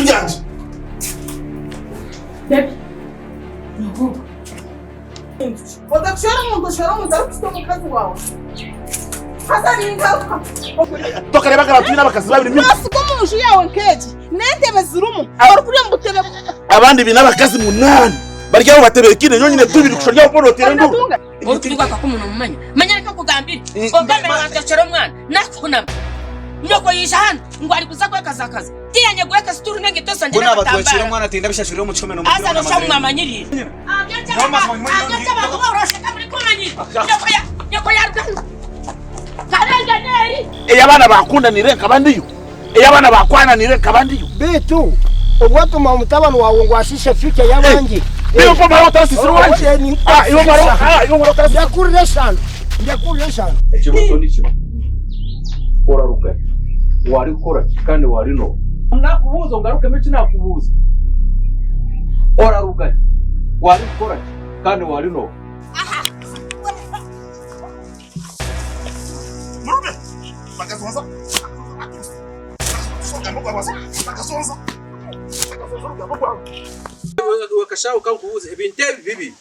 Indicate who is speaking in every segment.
Speaker 1: Ebintu byangye.
Speaker 2: Baby. No.
Speaker 3: Otakushwera omuntu oshwera omuntu arikushusha omukazi waawe. Haza ningaruka.
Speaker 1: Tokareeba nka twine abakazi babiri mingi.
Speaker 3: Nosiga omu nju yaawe nk'egi n'entebe zirimu orikurya omu butebe
Speaker 1: Abandi biine abakazi munaana. Bari aho batebeekine nyowe nyine tubiri kushusha ori aho mbona oteera enduru.
Speaker 4: Orikuvuga akakumu nomumanya. Manya reka nkugambire. Ogambire wantekyera omwana nakuhunama. Nyoko yaija hanu ngu ari kuza kwekazakaza. Tiyanye gweka situuru n'engaito zangye
Speaker 5: Mbwenu abatwekyeire
Speaker 4: n'akatambaara.
Speaker 5: omwana tenda bishashurire omu kihome n'omugira
Speaker 4: Haza
Speaker 5: ngu
Speaker 4: nosha
Speaker 5: namazire.
Speaker 4: mwamanyiriire.
Speaker 1: Ei abaana baakundanire nkaba ndiyo, ei abaana baakwananire nkaba ndiyo.
Speaker 6: Beitu obu watuma mutabani waawe ngu ashiishe future y'abandi.
Speaker 1: Iwe omara otarasisire owangye? Ah, iwe omara, ah, iwe omara otarasisire.
Speaker 6: Ndekurira eshano, ndekurira eshano.
Speaker 7: Ekibuuzo ni kimwe, Oraruga hi? Waarikukora ki? Kandi waari n'oha? Nakubuuza ongarukemu eki nakubuuza. Oraruga hi? Waarikukora ki? Kandi waari n'oha?
Speaker 1: Murume, bakasonza. Bakasonza.
Speaker 7: Wakashaaho kankubuuze, ebintu ebi bibi,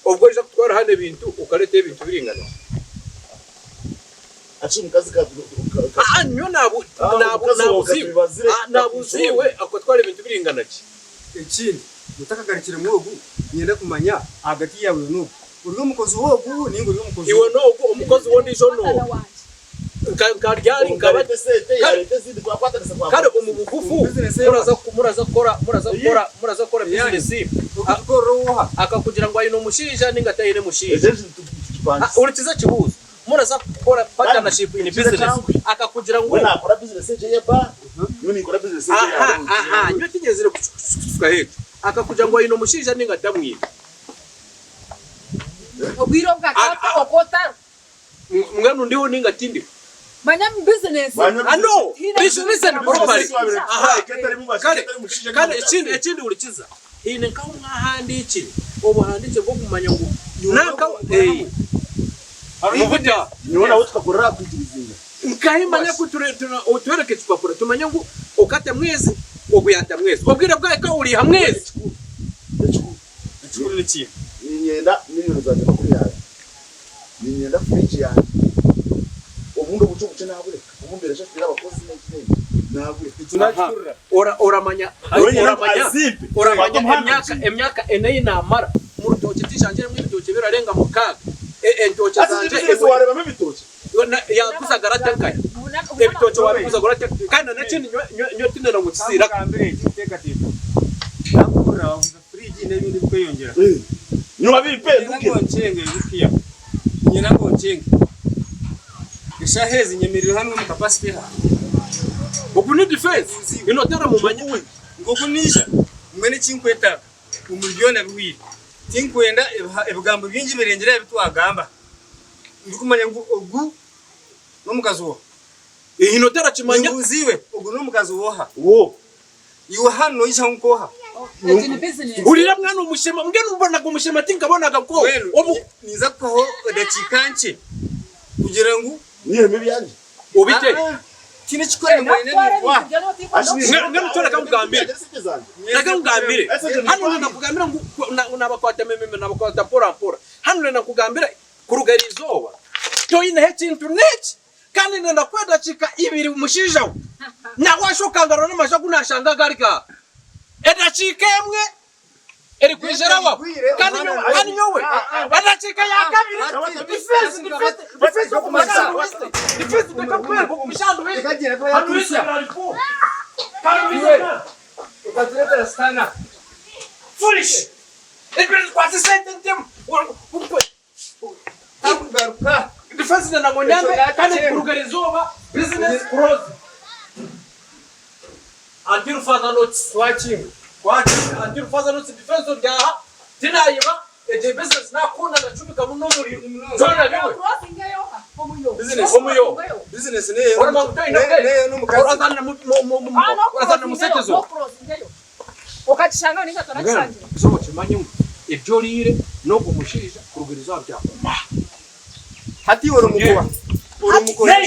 Speaker 7: obwo oija kutwara hanu ebintu okareeta ebintu biringana ki? Aa nyowe nabuuza iwe okatwara ebintu biringana ki?
Speaker 8: Ekindi, otakagarukiremu ogu, niinyenda kumanya ahagati yaawe n'ogu. Ori omukozi w'ogu nainga ori omukozi
Speaker 7: Iwe n'ogu omukozi w'ondiijo n'oha? Nka nka ryari nkaba kare kare omu bugufu muraza muraza kukora muraza kukora muraza kukora bizinesi akakugira ngu aine omushaija ninga taine mushaija. Hurikiza ekibuuzo. Muraza kukora partnership in business akakugira ngu aha aha nyowe tinyenzire kutukaho ekyo akakugira ngu aine omushaija ninga tamwine.
Speaker 2: Obwire obwo akaba okotaro.
Speaker 7: Mbwenu ndiho ninga tindiho?
Speaker 2: Manya omu bizinesi.
Speaker 7: Ah no, listen, listen properly. Aha, kare, kare ekindi, ekindi hurikiza. Haine nkahu mwahandiikire obuhandiikye bw'okumanya ngu nanka, eh, mubuta.
Speaker 1: Nyowe nawe tukakorera aha kwikirizinga.
Speaker 7: Nkahi manya ku ture, ture, otwereke ekipapura tumanye ngu okata mwezi, ogu yaata mwezi. Obwire bwahika oriiha mwezi.
Speaker 1: Ekikuru,
Speaker 8: Ekikuru nikiiha?
Speaker 1: Niinyenda miriyoni zangye makumyabiri. Niinyenda fridge yangye. Obundi obukye obukye naabureka. Obu mbaire nshashwire abakozi n'eki n'eki, naabureka.
Speaker 8: Ekyo naakihurira.
Speaker 7: Ora, oramanya,
Speaker 1: Wenyine
Speaker 7: oramanya,
Speaker 1: azimpe.
Speaker 7: oramanya
Speaker 1: Kwata omuhanda
Speaker 7: emyaka,
Speaker 1: ngiye.
Speaker 7: emyaka ena ei naamara omu rutookye tinshangyiremu ebitookye birarenga mukaaga. E- Entookye
Speaker 1: Hati
Speaker 7: zangye
Speaker 1: bizinesi
Speaker 7: emwe
Speaker 1: waareebamu ebitookye?
Speaker 7: Yaguzaga rate nkahi? Ebitookye wabiguzaga rate? Kandi na n'ekindi nyowe, nyowe, nyowe tindenda ngu nkisiire.
Speaker 8: Nkugambire eki nkuteekateeka. Nakuhurira waguza fridge n'ebindi ebikweyongyera.
Speaker 1: Nyowe abimpe
Speaker 8: Niinyenda
Speaker 1: nduge.
Speaker 8: ngu onkyenge Rukia. Niinyenda ngu onkyenge. Eshaaha ezi nyemereire hanu omu kapasite aha.
Speaker 7: Ogu ni defense inotera mumanya.
Speaker 8: Nk'oku naija, mbwenu eki nkwetaaga omuri byona bihweire. Tinkwenda ebigambo bingi birengire aha bi twagamba. Ndikumanya ngu ogu n'omukazi w'oha?
Speaker 7: Ehino tarakimanya.
Speaker 8: Nimbuuza iwe, ogu n'omukazi w'oha?
Speaker 1: W'oha?
Speaker 8: Iwe hanu noija nk'oha?
Speaker 2: Egi ni bizinesi.
Speaker 7: Hurira mwana omushema, mbwenu mbonaga omushema tinkabonaga nk'ogu.
Speaker 8: Mbwenu
Speaker 7: Omu.
Speaker 8: ninza kukuhaho edakiika nkye kugira ngu.
Speaker 1: Nyihemu ebyangye.
Speaker 7: Obite.
Speaker 8: Tihaine ekikora ngu aine
Speaker 2: Nakutwara
Speaker 8: ebintu.
Speaker 2: ebintu byona otikwenda
Speaker 7: Mbwenu mbwenu kyo reka nkugambire. Reka nkugambire. Hanu nenda kugambira ngu nabakwata mememe nabakwata mpora mpora. Hanu nenda kugambira Kuruga eri izooba toineho ekintu n'eki, kandi nenda kukuha edakiika ibiri mushaija we. Nawe asha okangarura n'amaju agu naashanga gari gaawe. Edakiika emwe erikwija erabaho, kandi nyowe, kandi nyowe edakiika ya kabiri, difensi, difensi, difensi okumushanduhise, difensi ndeka kukwereka okumushanduhise. Handuhise birarifu. Handuhise mwana. Foolish. Ebirikwata esente ntemu.
Speaker 8: Takugaruka.
Speaker 7: Defense na nangonyambe kandi kuruga erizooba business close until further notice.
Speaker 8: Twakinga.
Speaker 7: Twakinga until further notice defense oryaha tinayiba egyo business nakunda ndacumikamu n'omuriro byona biwe.
Speaker 8: Business.
Speaker 7: Omuyo.
Speaker 8: Business neyo.
Speaker 7: Oraba ngu toine bwenge.
Speaker 8: Neyo n'omukazi.
Speaker 7: Orazana mu mu mu orazana mu sente zo.
Speaker 2: Okakishanga ninga torakishangire.
Speaker 7: Mbwenu okimanye ngu ebi oriire n'ogwo mushaija kuruga erizooba byakuma.
Speaker 8: Hati iwe ori mukuha. Ori mukuha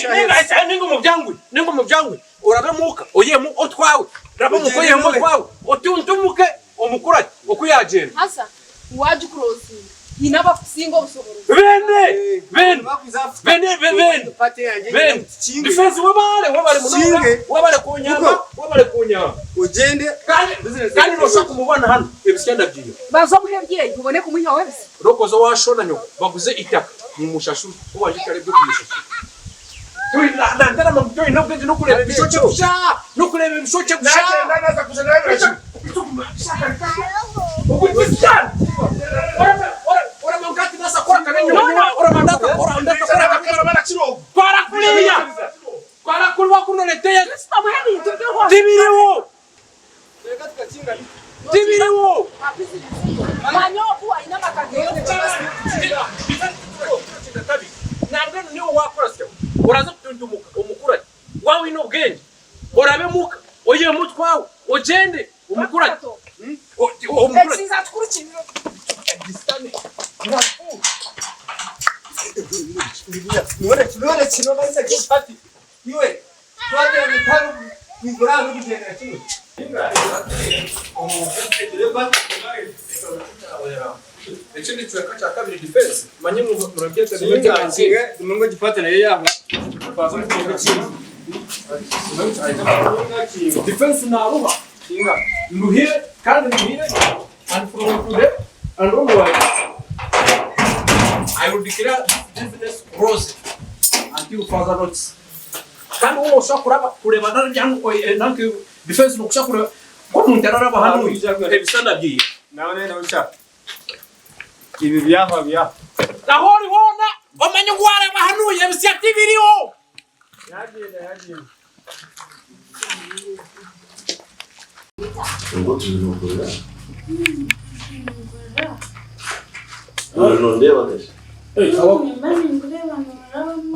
Speaker 7: Ninga omu byanguhi, ninga omu byanguhi orabe omuka oihemu otwawe. Raba omuka oyihemu otwawe otuntumuke omukurate oku yaagyenda.
Speaker 2: Haza waagikurozinga haine abakusinga obushoborozi.
Speaker 7: Beene! Beene! Beene! Beene! Beene! Defense webale webale munonga webale kunyamba webale kunyamba. Kandi kandi noshusha kumubona hanu ebisya ndabyiiha.
Speaker 2: Banza omuhe ebyeye obone kumwihaho ebisya.
Speaker 7: Rokoza owashona nyoko baguze itaka mumushashure owangye kare ebyokumushashura toine obwengye nokureba ebishokye kusha nokureba ebishokye kusha twara kuriya twara kuri wakunoreteye tibiriho Tibiriwo.
Speaker 2: Manya ogu aine amaka geye.
Speaker 7: Nambwenu niiwe wakora sebo oraza kutuntumuka omukurate waaba oine obwengye orabe muka oihemu otwawe ogyende omukurate omukurate. Ekindi kicweka kya kabiri defense manye murabyeta defense naruha nduhire kandi nduhire and from today and onward I will declare this business closed until further notice. Kandi wowe noshusha kuraba kureba nanka defense nokushusha kureba nkomuntu araraba hanu ebisana byiye.
Speaker 8: Nawe nenda kusha. Ibi byahwa byahwa.
Speaker 7: Ahu ori hoona omanye ngu wareba hanuya ebisya tibiriho.
Speaker 8: Yagenda yagenda.
Speaker 1: Ubwo turi nondeba kashi.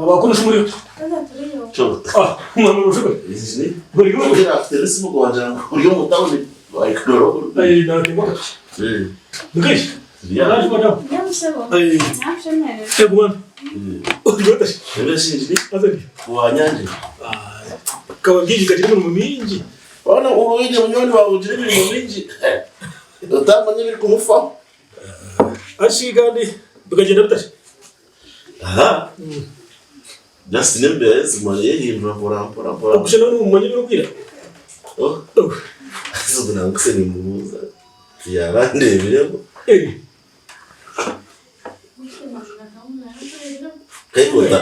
Speaker 5: Abakuru muri
Speaker 1: Cyo.
Speaker 5: ah mwana urushuka
Speaker 1: Izi.
Speaker 5: buri
Speaker 1: Uri afite risimu kwanja uri mu town like no.
Speaker 5: eh na ni mwaka
Speaker 1: Eh.
Speaker 5: ngish
Speaker 1: Ya.
Speaker 5: naje madam eh eh bwana urota
Speaker 1: Ebe sinzi
Speaker 5: azali
Speaker 1: wanyanje.
Speaker 5: kaba ngiyi kagira mu mingi
Speaker 1: Wana uruye munyoni wawe ugira imirimo mingi. Utamanye biri kumufa.
Speaker 5: ashi kandi bikagenda bitashi
Speaker 1: Aha. Just nembere zimariye hindura mpora mpora mpora.
Speaker 5: okushana n'umumanye birubwira
Speaker 1: Oh. Zubu nanguse nimubuza. Yarandebiremo.
Speaker 5: eh
Speaker 1: Kaikota.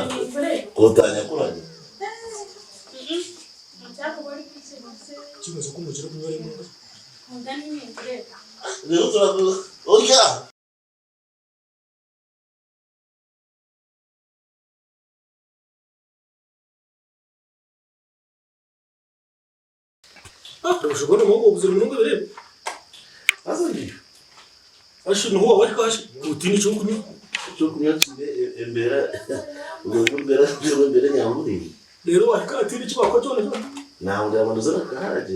Speaker 1: Kotanya kuranya.
Speaker 5: kibazo kumukira kunywa rimwe
Speaker 1: Rero turakuza. Oya.
Speaker 5: ah ushobora mu ubuzima mungu birebe
Speaker 1: Azali.
Speaker 5: ashi nuho wari kashi utini cyo kunywa
Speaker 1: Cyo kunywa kire embera. Ubwo mbera mbera mbera nyamburi.
Speaker 5: rero wari katini cyo bakora cyo
Speaker 1: Nawe ndabanza nakaharaje.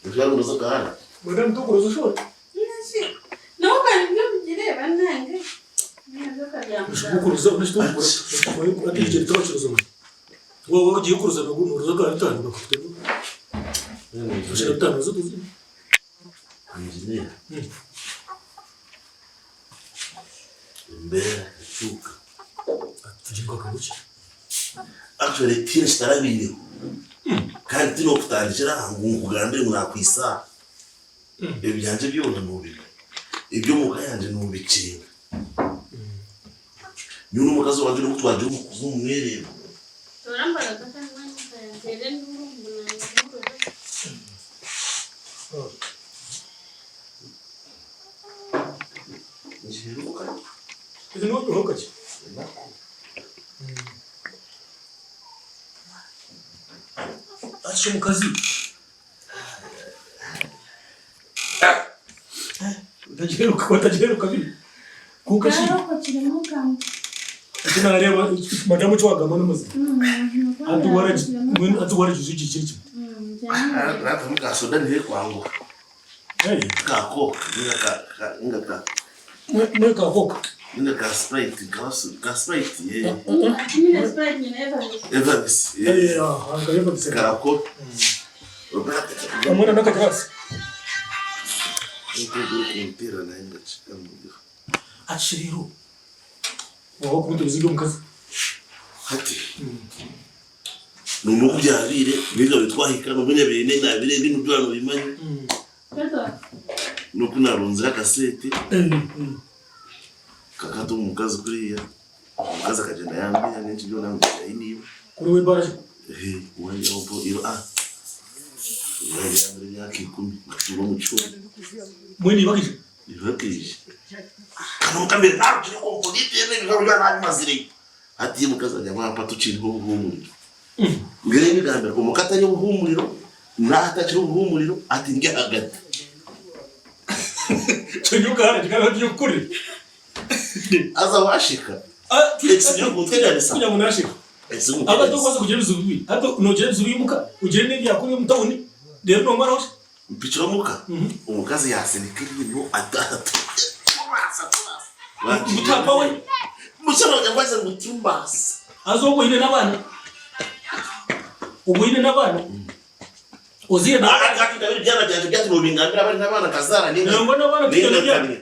Speaker 1: Ushaka kuza kahara.
Speaker 5: madam tukuruza ushobora Kuruza unashobora atigera tubacuruza wowe ugiye kuruza ntabwo nuruza ka bitanu bakufite ushira bitanu zo tuzi
Speaker 1: Engineer. Embera kacuka.
Speaker 5: tugiye kabuki
Speaker 1: Actually tine kitarabiriho. Kandi tino kutandikira ngo nkugambire ngo nakwisa. Ebyanje byona nubika. Ibyo muka yanje nubikinga. Nyuma umukazi wanje n'umutwaje umwerera. Njiruka.
Speaker 5: no ntukaje ashi mukazi utagiheruka utagiheruka biri kuko shi kinareba madamu cyo wagamba n'umuzi atuwara atuwara juzu kikiri kimwe
Speaker 1: Rata mukasoda ndiye kwangu.
Speaker 5: hey
Speaker 1: Kako ninga ka ninga ka
Speaker 5: mwe kakoka
Speaker 1: ninga ka Sprite ka ka Sprite ye. Evans ye.
Speaker 5: eh ah akareba biseka
Speaker 1: Kako.
Speaker 5: Hamwe na n'akagirasi. Ati rero waba wakunda ebizibu by'omukazi.
Speaker 1: Hati nomu oku byabaire ninga bitwahika nomu nyabaire nabire binu byona nobimanya noku narunzire akasente kakata omu mukazi kuriya omukazi akagyenda yambiha nenki byona ngu ayi niiwe.
Speaker 5: Kuri we bara ki?
Speaker 1: Yamara emyaka ikumi nkatuura omu kihumi.
Speaker 5: Mbwenu iba akaija?
Speaker 1: Iba akaija. Kandi omukambere narugire kompuliti ebintu byona nabimazireyo. Hati omukazi ari ampa tukiriho obuhuumuriro. Mbwenu ebigambiro omuka atari obuhuumuriro n'aha atakiri obuhuumuriro ati ndi ahagati.
Speaker 5: Kyo nyowe kikaba kiri
Speaker 1: Haza washeka. Ekisigaire okunteganisa.
Speaker 5: Kugira ngu nasheka. Aba tokubaasa kugira ebizibu bibiri. Hati nogira ebizibu by'omuka, ogire n'ebyakurya omu tawuni, reero nomaraho ki?
Speaker 1: Mpikire omuka, omukazi yasinika eriino ati Tobaasa, tobaasa.
Speaker 5: Mutapa we.
Speaker 1: Mukyara wangye angwaze ngu timbaasa.
Speaker 5: Haza obwo oine n'abaana. Obwo oine n'abaana. Ozaire
Speaker 1: n'abaana. Hati ndaba ebyana byangye byati nobingambira abari n'abaana nkazaara ninga.
Speaker 5: Nangwa n'abaana tibyana byana.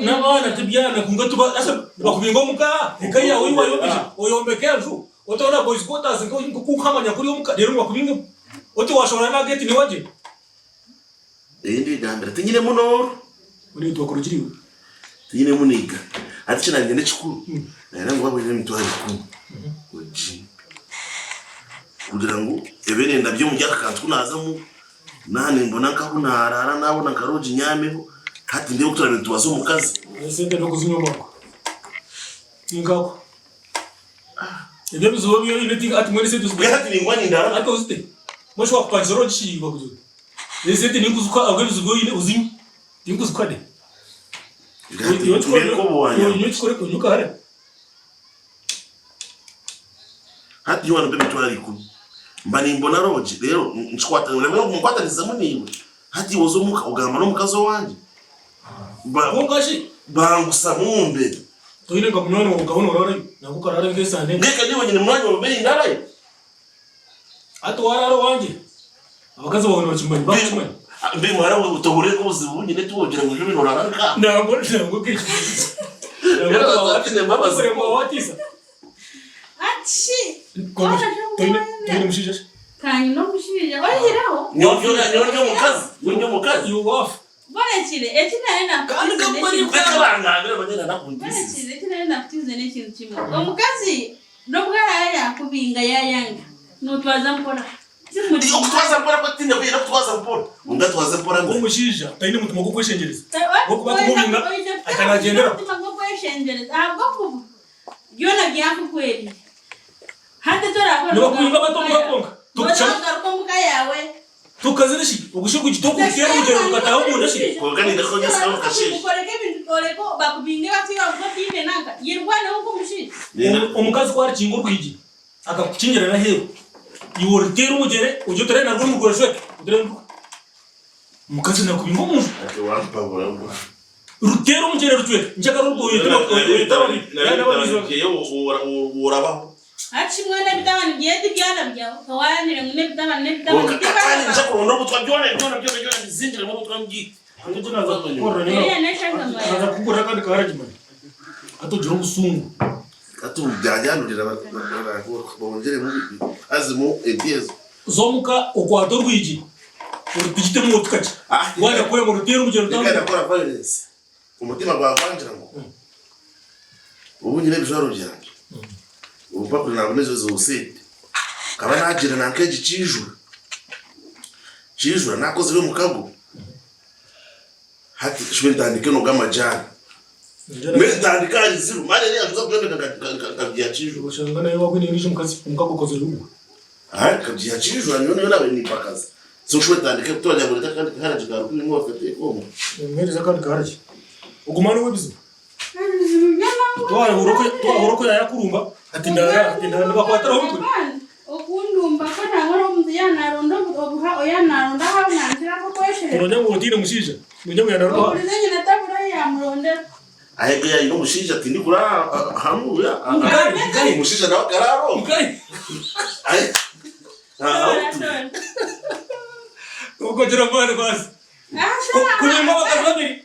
Speaker 5: N'abaana tibyana kwonka tuba asa bakubinga omuka eka yaawe ei wayombekire oyombeka enju otoona boys quarters nk'oku nkamanya kuri omuka reero ngu bakubingemu oti washohora na gate niwagye.
Speaker 1: Ei ndigambira tinyinemu n'oru.
Speaker 5: Mbwenu itwe wakorokire iwe.
Speaker 1: Tinyinemu naiga. Hati eki nanyenda ekikuru nayenda ngu babone emitwaro ikumi ogimpe kugira ngu ebe nendabya omuri aka kantu ku naazamu naaba nimbona nk'ahu naaraara naabona nka lodge nyaameho hati ndeebe oku turaabe nitubaza omukazi.
Speaker 5: Esente n'okuzinywa omwaka tinkakwa. Ebyo ebizibu ebi oine ti hati mbwenu esente
Speaker 1: Mbwenu hati ninguma nindaara
Speaker 5: Hati ozite? Mbwenu shi wakupangisa lodge shi bakugira oti esente ninkuziha ahabw'ebizibu ebi oine ozinywe tinkuzikuha de.
Speaker 1: Mbwenu nk'obu
Speaker 5: Iwe kikore onywe okahare.
Speaker 1: Hati nyowe nimpa emitwaro ikumi mba nimbona lodge reero nkikwatanisizamu naiwe hati iwe oze omuka ogamba n'omukazi owangye
Speaker 5: Kwonka shi
Speaker 1: bangusa mumbe.
Speaker 5: Toine nka munywani waawe okaba noorarayo nangwa okaraarayo nk'esande emwe.
Speaker 1: Mbwenu nyowe nyine munywani waawe mbwenu ndarayo?
Speaker 5: Hati waraara owangye abakazi baawe nibakimanya bakukimanya.
Speaker 1: Mbe muhara we tohurire nk'obuzibu bu nyine tiwogira ngu nyowe noraara nkaha.
Speaker 5: Nangwa nangwa
Speaker 1: Nangwa
Speaker 5: watiisa.
Speaker 9: Ati shi
Speaker 5: Kwonka shi toine toine mushaija shi?
Speaker 9: Ka nyine omushaija oihireho.
Speaker 1: Nyowe ndi omukazi nyowe ndi omukazi.
Speaker 5: Iwe waafa.
Speaker 9: Borekire, eki nari
Speaker 5: Kandi
Speaker 9: nakutiize
Speaker 5: kakubona
Speaker 9: n'ekintu
Speaker 1: Reka bangambire manye nanakuntiisize.
Speaker 9: Borekire, eki nari nakutiize n'ekintu kimwe. Omukazi n'obu araabe yaakubinga yaayanga, nootwaza mpora. Timuri.
Speaker 1: Okutwaza mpora kwe tinde kwenda kutwaza mpora. Omuntu atwaze mpora ngu.
Speaker 5: Omushaija taine mutima gw'okweshengyereza. Gw'okuba
Speaker 9: Oine
Speaker 5: kumubinga
Speaker 9: oine
Speaker 5: akanagyenderaho.
Speaker 9: omutima gw'okweshengyereza ahabw'okuba byona byakuhwereire. Hati torakora
Speaker 5: Nibakubinga bata omuka kwonka? Tukushaba.
Speaker 9: Nogaruka omuka yaawe.
Speaker 5: Tukazire shi ogu shi ogugita okuteera omugyera gukataaha omunda shi?
Speaker 1: Kwonka ninda kukozesa omu kasheeshe.
Speaker 5: Omukazi ku arikinga orwigi akakukingirira n'aheeru, iwe oriteera omugyere ogye oteere narwo omu rweshweke oteere nduka. Omukazi nakubinga omunju.
Speaker 1: Ati wampabura gwa.
Speaker 5: Ruteera omugyere rucweke nkyakara oyete oyete ababiri
Speaker 1: Orabaho.
Speaker 9: Hati shi mwena ebitabani byeye tibyana byawe? Towaranire ngu n'ebitabani n'ebitabani
Speaker 1: Kwonka
Speaker 9: tibyana
Speaker 1: kandi
Speaker 9: byawe?
Speaker 1: nija kuronda obutwa byona byona byona byona mbizingiremu obutwa mbyite.
Speaker 5: Hati naaza kukorera nyowe.
Speaker 9: Eriya n'eshagama
Speaker 5: Naaza
Speaker 9: yaawe.
Speaker 5: kukugurira akandi kaharagi mani. Hati ogire obusungu.
Speaker 1: Hati obu byanyanurira bongyeremu hazimu empi ezo.
Speaker 5: Za omuka okwate orwigi orutigitemu oti kakye. Waaheza kwema oruteere omugyera
Speaker 1: Reka
Speaker 5: otambure.
Speaker 1: ndakora violence. Omutima gwakwangira ngu obu nyine ebijwaro byangye, obupapura nabona ezo zosente, nkaba nagira nanka egi kijura, kijura nakozire omukago, hati shube ntandike noga amajani, mbwenu ntandike ahari ziro, mara eriya nza kutandika nkabyiha kijura.
Speaker 5: Oshanga nawe waaba oine ondiijo mukazi omukago okozire ogwo.
Speaker 1: Nkabyiha kijura nyowe niyo nabaire nimpakaza, so shube ntandike kutooranya ngu reka akandi kaharagi ka rukumi rumwe bakateeka omu.
Speaker 5: Muheereze akandi kaharagi. Ogwo mwana ow'ebizibu.
Speaker 9: Ebizibu by'amahwa.
Speaker 5: Twahurira oku yaakurumba ati ndaara ati ndaara nibakwatiraho omutwe.
Speaker 9: Okundumba ko nangwa n'omuntu yaaba naaronda obuha yaaba naaronda ahu nankiraho kweshereka.
Speaker 5: Nogira ngu otaine mushaija nogira ngu yaaba naaronda oha.
Speaker 9: Ohurize nyina tabura ahu yaamurondera.
Speaker 1: Ahega yaine omushaija tindikuraara hanuya. Omushaija nawe akaraara omu.
Speaker 5: Nkahi?
Speaker 1: Aho.
Speaker 5: Ukagira amaani baasi. Kunyima abakazi babiri.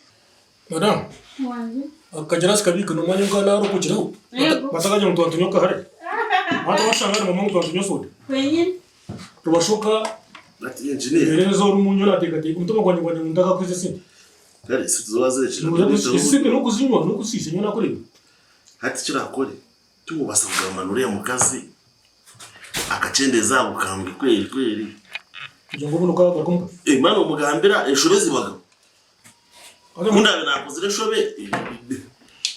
Speaker 5: Madam.
Speaker 9: Wange.
Speaker 5: Akagirasi kabiika nomanya nka nari okugiraho.
Speaker 9: Yego.
Speaker 5: Batakagira ngu twantunywa akahare. Hati washanga ni mama ngu twantunywa soda.
Speaker 9: Kwenyini.
Speaker 5: Rubashoka.
Speaker 1: Ati engineer.
Speaker 5: Ereza ori munyo nateekateeka omutima gwangye gwangye ngu ntakakweza esente.
Speaker 1: Kare esente zowazirekire.
Speaker 5: Esente nokuzinywa nokusiisa nyowe nakureba.
Speaker 1: Hati ekirakore Tikubaasa kugamba ngu uriya mukazi akakyendeza aha bukambwe kweri kweri.
Speaker 5: Kugira ngu obone oku agaruka omuka.
Speaker 1: Eh, mbwenu omugambira enshobe zibagaho. Ku ndaabe naakozire enshobe,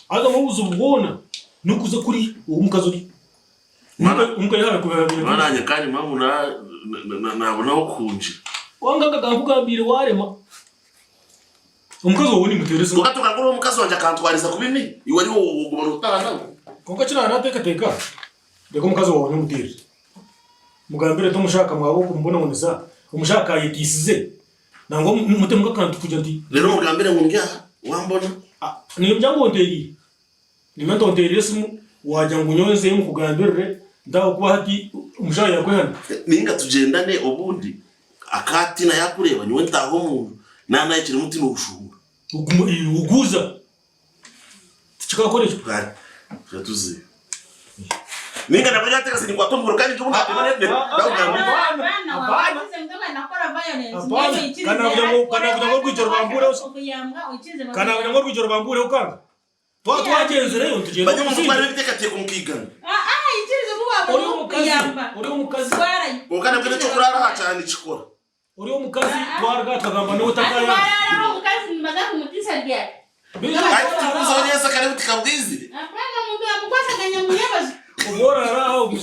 Speaker 5: Haza n'obuzibu bwona n'okuza kuri ow'omukazi ori. Omuka yaaba
Speaker 1: Mbwenu naanye kandi mpamvu naabona ah'okuhungira.
Speaker 5: Kwonka nka nkugambiire waarema. Omukazi wawe nimuteera esimu.
Speaker 1: Kwonka tokakora omukazi wangye akantwariza kubi mi, iwe ari iwe oguma notaaha nawe.
Speaker 5: Kwonka eki naaba nateekateeka, reka omukazi wawe nimuteerere. Mugambire oti omushaka mwaba okumubonabonesa, omushaka ayetiisize, nangwa mutemu nk'akantu kugira nti.
Speaker 1: Reero omugambire ngu ndi aha, wambona.
Speaker 5: Niinyija ngu onteereire. Niinyija nti onteerere esimu, waagira ngu nyowe nzeyo nkugambirire, nti ahabw'okuba hati omushaija yaakwehana.
Speaker 1: Nainga tugyendane obundi Akaatiina yaakureeba nyowe ntaaha omu nju, naaba naayekiremu tinooshuhura.
Speaker 5: Oguuza tikikakora ekyo.
Speaker 1: Kare reka tuze. Nainga nabwo yaateekateeka ninkwata omuhoro kandi nyowe
Speaker 5: Kanakugira ngu orwigi rubambuureho kanga. Twaba twagyenzireyo nitugyenda
Speaker 1: Bari omu
Speaker 5: omu
Speaker 1: mutware ebiteekateeko mukaigana.
Speaker 5: Ori omukazi, ori omukazi.
Speaker 1: Kwonka nabwo n'eky'okuraara aha kyaba nikikora.
Speaker 5: Ori omukazi twaruga aha tukagamba nawe otakayanga.
Speaker 1: Hati tikubuzaho nyentsya kare buti kabwizire.
Speaker 5: Obu oraara aha omu.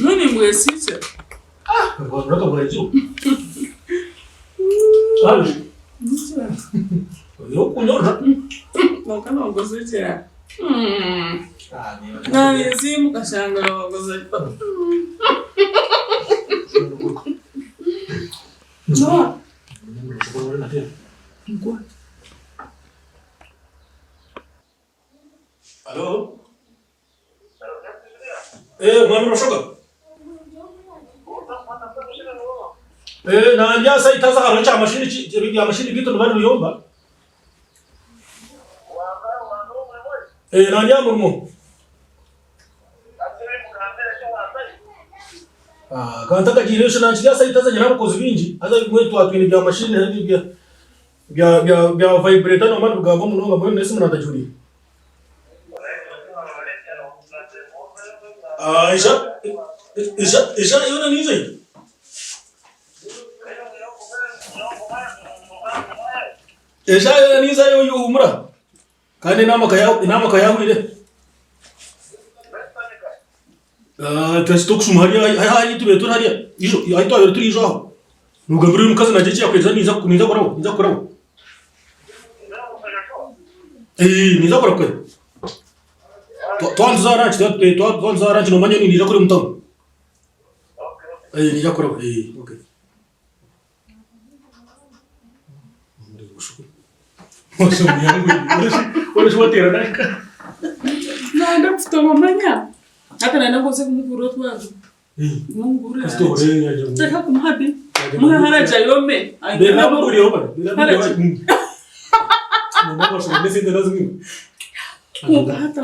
Speaker 7: None mbwesiikye. Kwonka noogozekyera. Naayesiimuka shanga noogoza.
Speaker 5: Halo? Eh, mwami Rushoga. Eh, nandya saita za haro cha mashini chi ya mashini bitu nibari ruyomba. Eh, nandya murimo. Ah, kandi ntakagiireyo shi nankirya saita zanye n'abakozi baingi haza bimwe twaba twine bya mashini hariho ebya bya bya bya vibrator noomanya nibigamba munonga mbwenu n'esimu nantagihuriire. Ah, ija ija ija yoona niija ei? Ija yoona niija ei ohumura. Kandi enaama ka yaahwire. Twaheza tokushuma hariya ahu tubaire turi hariya ijo ahu twabaire turi ijo aho. Nogambira oyu mukazi nagira eki yakwenda ninza kuraho ninza kuraho. Ninza kuraho. Twaba nituza aha ranki twaba nituza aha ranki nomanya ninza kuri omu tawuni. Ninza kuraho.
Speaker 7: Nayenda kufutoma omanya hati nayenda ngu oze kumugurira otwazo mugurire reka kumuha bi muhe haragi ayome kwonka hati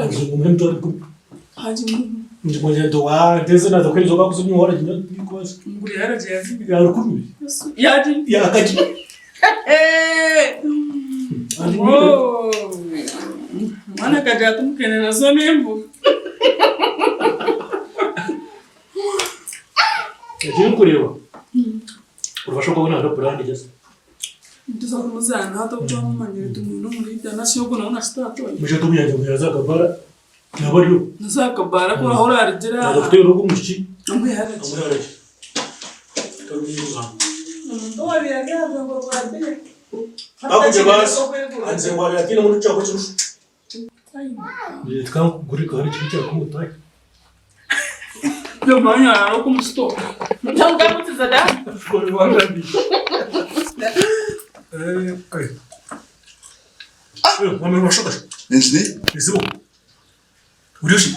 Speaker 7: mugurire haragi yagi Omwana akagira ati omukene nazo n'embu.
Speaker 5: Ekirikureeba oribasha kuba nari purani gyeza.
Speaker 7: Nituza kumuzaana hati obu twamumanyire tumwine omuri international ogu nawe nakitaatoye.
Speaker 5: Mwija tumuyanja ngu yaaza aha kabaara naaba ariyo.
Speaker 7: Naza aha kabaara ku ahu oraarugira aha.
Speaker 5: Naaza kuteera ogu omwishiki.
Speaker 7: Amuhe haragi.
Speaker 5: Amuhe haragi.
Speaker 7: Omuntu owaabaire ari aha rubeengo rwa Beya.
Speaker 5: Bakugye baasi. Anze ngu waabaire ataine muntu kyakwo kirushu. Tikakugurika hari ekintu kyakumuta.
Speaker 7: Yomanya ari okumusitoka. Ngamutiza da.
Speaker 5: Mwami Rwashoka.
Speaker 10: Engineer.
Speaker 5: Izibu. Urishi.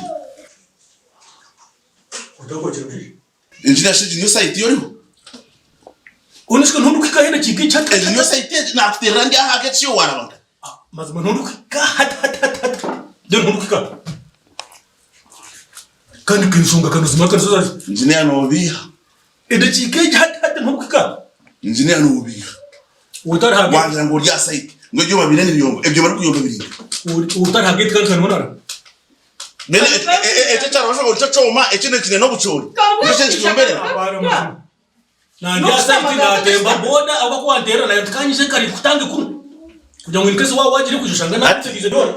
Speaker 5: Utakwakira urishi.
Speaker 1: Engineer shi egi niyo site yoriho?
Speaker 5: Unishwe ntunduka hena kiki chata.
Speaker 1: Egi niyo site egi nakuterera ndi aha gate yo waraba nka.
Speaker 5: Mazima ntunduka hata hata hata hata. Ndio ntunduka. Kandi kinshonga kanuzima kanzoza.
Speaker 1: Engineer nobiha.
Speaker 5: Edakika egi hati hati ntukuhika.
Speaker 1: Engineer nobiha.
Speaker 5: Utari ha
Speaker 1: Wangira ngu ori aha site ngu ebyo babiire nibiyomba ebyo barikuyomba biri nka.
Speaker 5: Utari ha gate kandi kanibonara.
Speaker 1: Mbwenu ekyo ekyarabasha ngu nikyo kyoma ekindi ekine n'obucoori nikyo ekikuyomberera.
Speaker 5: Nandi aha site natemba boda abakuwanterera nayo nti kanyije kare nkutange kunu kugira ngu in case waba wagira kwija oshange nakutebiize byona.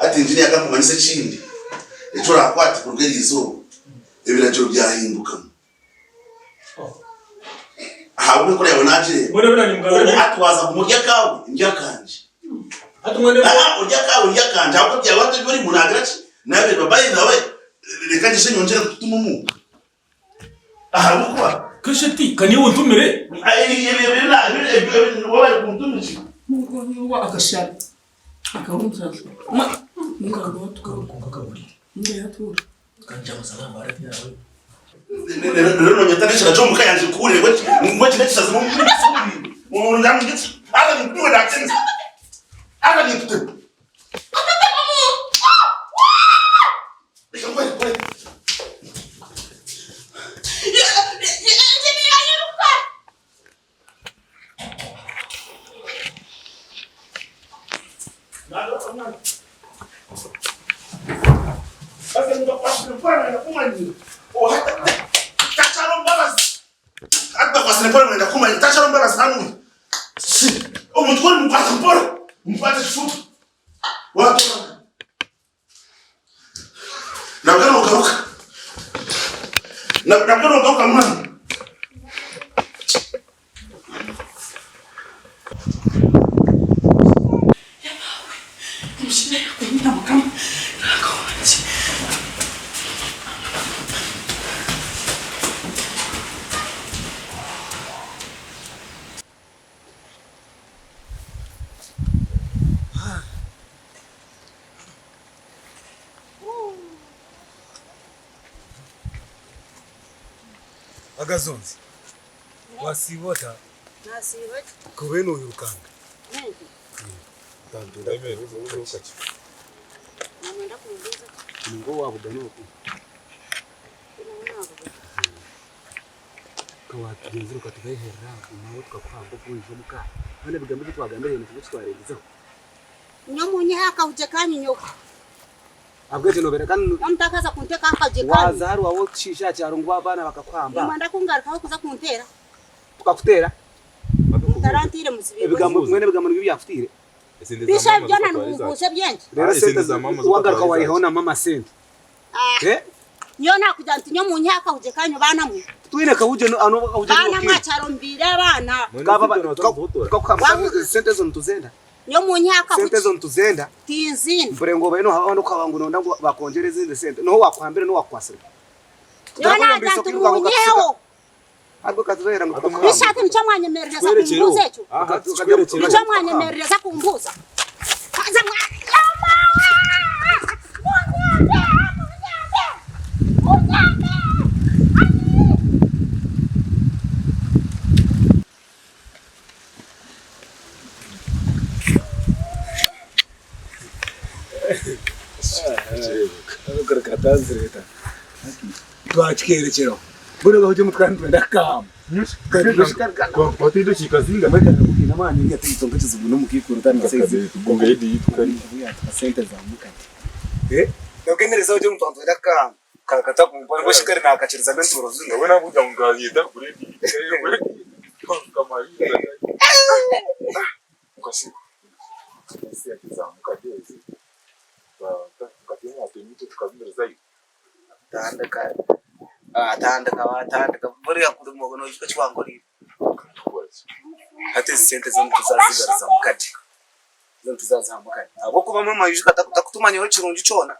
Speaker 1: Hati engineer kankumanyise ekindi eki orakwate kuruga eri izooba ebiragiro byahindukamu. Ahabw'okuba enkora yaawe naagireeba. Obu hati waaza kuguma orye akaawe, ndye akangye. Aa, orye akaawe, ndye akangye. Ahabw'okuba ebyawe hati ebi orimu naagira ki? Naabireeba. By the way, reka ngyeshe nyongyere kutuma omuuka. Ahabw'okuba.
Speaker 5: Kesheti, ka niiwe ontumire.
Speaker 1: Waaba kuntumire.
Speaker 4: Akashara
Speaker 1: Rero nonyeta n'ekira ky'omuka yangye nkuhurire ngu eki n'ekisazi
Speaker 8: Agazonzi wasiiba ota? Kube noyirukanga.
Speaker 10: Watugenzire okatubeherera nawe tukakuhamba obwija omuka hoona ebigambo ebi twagambire haine kimwe ekitwarengizeho.
Speaker 11: Nyowe munyihe aha kahugye kanyu nyowe.
Speaker 10: Ahabw'ekyo nobeera kandi
Speaker 11: Nyowe mutakaza kunteeka aha kahugye kanyu.
Speaker 10: wazaarwa wawe okushiisha aha kyaro ngu abaana bakakuhamba.
Speaker 11: Nimwenda kungarukaho kuza kunteera?
Speaker 10: Tukakuteera?
Speaker 11: Mutaranteire muzibiirwe.
Speaker 10: Ebigambo mbwenu ebigambo nibyo byakutiire?
Speaker 11: Bisha byona nimumbuuza eby'enki?
Speaker 10: Reero esente wagaruka wayihaho na mama sente.
Speaker 11: Ah, nyowe nakugira nti nyowe munyihe aha kahugye kanyu baana mwe.
Speaker 10: Titwine kahugye hanu akahugye
Speaker 11: Baana
Speaker 10: niwe
Speaker 11: mwe
Speaker 10: okiine.
Speaker 11: aha kyaro mubiire abaana.
Speaker 10: Tukakuhamba sente ezo nituzenda.
Speaker 11: Nyowe munyihe aha
Speaker 10: Sente
Speaker 11: kahugye.
Speaker 10: ezo nituzenda.
Speaker 11: Tinziine.
Speaker 10: Mpurire ngu obaire noha nokuhaba ngu noyenda ngu bakwongyere ezindi sente. Noha owakuhambire noha owakukwatsire?
Speaker 11: Nyowe nagira nti munyiheho. Bisha ati nikyo mwanyemerereza kumbuuza ekyo? Nikyo mwanyemerereza kumbuuza? Haza mwa Munyambe! Munyambe! Munyambe!
Speaker 10: Twakikerekyeraho mbwenu akahugye omutwe nitwenda kukahamba.
Speaker 12: Tandika atandika watandika buriya kurima noijuka eki wankoreire? Hati ezi sente zo nituzazigaruzamu kati, zo nituzazihamu kati ahabw'okuba maama aijuka takutumanyaho ekirungi kyona.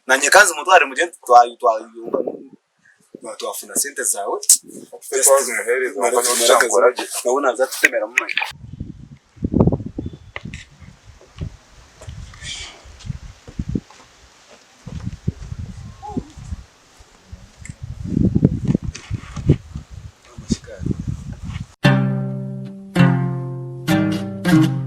Speaker 12: Nanye ka nzimutware mugye twayunga twafuna sente zaawe nawe naaza atutemeramu manya.
Speaker 13: Thank you.